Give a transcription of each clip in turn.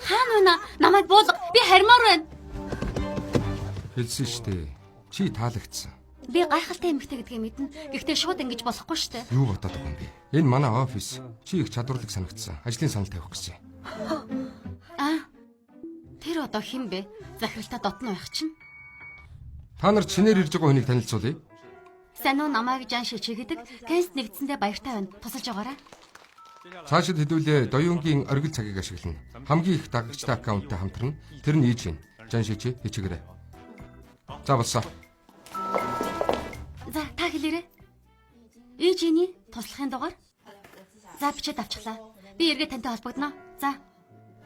Хаана байна? Намайг буулга. Би хармаар байна. Хэлсэн шүү дээ. Чи таалагдсан. Би гайхалтай эмэгтэй гэдгийг мэднэ. Гэхдээ шууд ингэж болохгүй шүү дээ. Юу бодоод байгаа юм бэ? Энэ манай офис. Чи их чадварлаг санагдсан. Ажлын санал тавих гэсэн. Аа. Тэр одоо хэн бэ? Захиралтай дотно байх чинь. Та нар чинээр ирж байгаа хүнийг танилцуулъя. Сайн уу, намайг Жан Шичи гэдэг. Кэнст нэгдсэндээ баяртай байна. Тусалж байгаарай. Цаашид хэдүүлээ Доюнгийн оргил цагийг ашиглана. Хамгийн их дагагчтай аккаунттай хамтарна. Тэр нь Ижин. Жан Шичи хичээгээрэй. За болсон. За, та хэлээрэй. Ижиний туслахын дугаар. За, бичээд авчихлаа. Би эргээд тантай холбогдоно. За.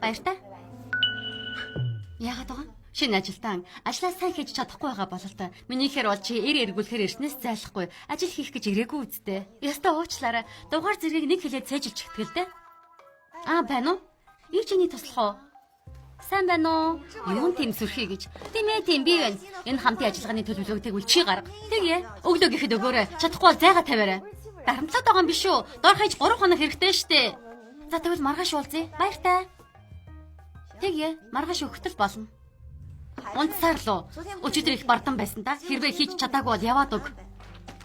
Баяртай. Яагаад байгаа? Шинэ ажилтан ажлаа сайн хийж чадахгүй байгаа бололтой. Минийхээр бол чи эр эргүүлэхээр ирснээс зайлахгүй. Ажил хийх гэж ирээгүй үсттэй. Яста уучлаарай. Дугаар зэргийг нэг хэлээд цээжилж өгтгөл дээ. Аа, байна уу? Ижиний туслах уу? Сайн байна уу? Юун тийм сүрхий гэж. Тийм ээ, тийм би байна. Энэ хамтын ажиллагааны төлөвлөгөөг тэгвэл чи гарга. Тэгье. Өглөө гэхэд өгөөрэй. Чадахгүй бол зайгаа тавиарай. Дарамтлаад байгаа юм биш үү? Дор хаяж 3 хоног хэрэгтэй штэ. За тэгвэл маргааш уулзъя. Баяртай. Тэгье. Маргааш өгөхтөл болно. Унтсаар л уу. Өчигдөр их бардан байсан та. Хэрвээ хийж чадаагүй бол яваад өг.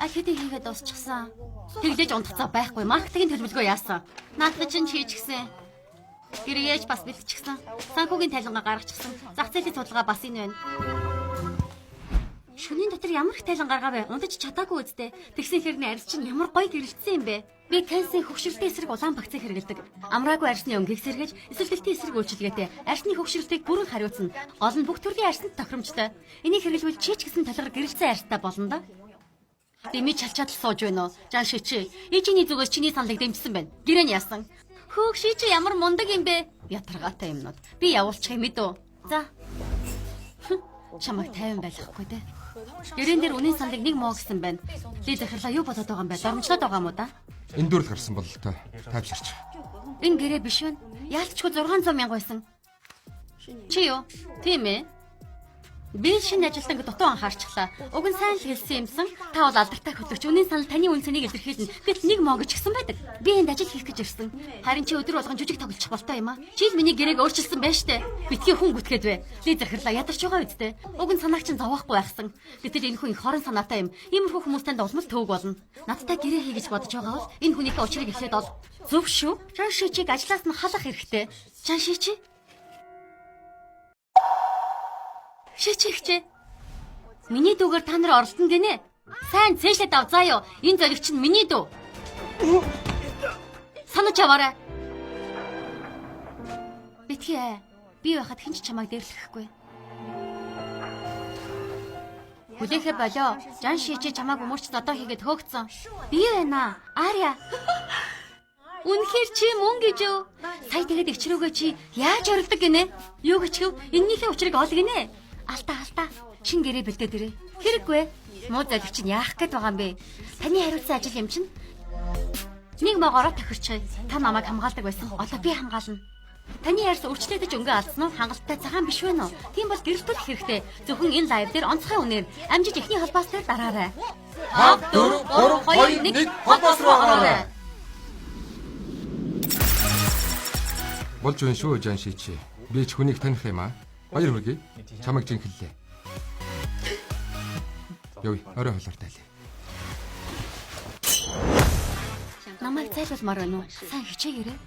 Аль хэдийн хийгээд дуусчихсан. Тэглэж унтах цаа байхгүй. Маркетингийн төлөвлөгөө яасан? Наадах чинь хийчихсэн. Гэрээч бас бэлтчихсэн. Санхүүгийн тайлангаа гаргачихсан. Зах зээлийн судалгаа бас энэ байна. Шөнийн дотор ямар их тайлан гаргаа вэ? Унтаж чадаагүй үсттэй. Тэгсэн хэрнээ арьс чинь ямар гоё гэрэлтсэн юм бэ? Би кэнсийн хөгшрөлтийн эсрэг улаан багцыг хэрэглэдэг. Амраагүй арьсны өнгийг сэргээж, эсвэлтэлтийн эсрэг үйлчилгээтэй. Арьсны хөгшрөлтийг бүрэн хариуцна. Гол нь бүх төрлийн арьсанд тохиромжтой. Энийг хэрэглэвэл чи ч гэсэн толгор гэрэлтсэн арьстай болно доо. Дэмий чалчаад л сууж байна уу? Жан шичи. Ижиний зүгээс чиний саналыг дэмжсэн байна. Гэрээ нь яасан? Хөөх шичи ямар мундаг юм бэ? Ятаргаатай юмнууд. Би явуулчих юм үү? За. Чамайг тайван байлгахгүй дээ. Гэрэн дээр үнийн саналыг нэг моо гэсэн байна. Ли захирлаа юу болоод байгаа юм бэ? Дормжлоод байгаа юм уу да? Энэ дүрл гарсан бололтой. Тайвширч. Энэ гэрээ биш вэ? Яалтчгүй 600 мянга байсан. Чи юу? Тийм ээ. Би шинэ ажилтанг дутуу анхаарчлаа. Уг нь сайн л хэлсэн юмсан. Та бол алдартай хөтлөгч. Үнийн санал таны үн цэнийг илэрхийлнэ. Гэтэл нэг моо гэж гисэн байдаг. Би энд ажил хийх гэж ирсэн. Харин чи өдөр болгон жүжиг тоглолчих болтой юм аа. Чи л миний гэрээг өөрчилсөн байж тээ. Битгий хүн гүтгээд бай. Ли захирлаа ядарч байгаа үсттэй. Уг нь санааг чинь зовоохгүй байхсан. Гэтэл энэ хүн их хорон санаатай юм. Иймэрхүү хүмүүс танд улмал төвөг болно. Надтай гэрээ хий гэж бодож байгаа бол энэ хүнийхээ учрыг эхлээд ол. Зөв шүү. Жан шичиг ажлаас нь халах хэрэгтэй. Жан шичи. Шичигчээ. Миний дүүгээр та нар оролдоно гинэ. Сайн цээшлээд ав заа юу. Энэ золиг чинь миний дүү. Санаж аваарай. Битгий ээ. Би байхад хэн ч чамайг дээрлэхгүй. Хүлээхэ болоо. Жан шичи чамайг өмөрч зодоо хийгээд хөөгцөн. Би байна. Аря. Үнэхээр чи мөн гэж үү? Сая тэгээд эгч рүүгээ чи яаж оролдог гинэ? Юу гэчгэв? Эннийхээ учрыг ол гинэ. Алтаа алтаа. Шин гэрээ бэлдээд ирээ. Хэрэггүй. Муу золиг чинь яах гээд байгаа юм бэ? Таны хариуцсан ажил юм чинь. Нэг могоороо тохирчихъя. Та намайг хамгаалдаг байсан. Одоо би хамгаална. Таны арьс өөрчлөгдөж өнгө алдсан уу? Хангалттай цагаан биш вэ нөө? Тийм бол гэрэлтүүлэх хэрэгтэй. Зөвхөн энэ лайв дээр онцгой үнээр амжиж эхний холбоос дээр дараарай. 5 4 3 2 1 холбоос руу ороорой. Болж байна шүү Жан Шичи. Би ч хүнийг таних юм аа. Баяр хүргэе. Чамайг жинхэллээ. Явъя. Орой хоолоор тайлъя. Намайг зайлуулмаар байна уу? Сайн хичээгээрэй.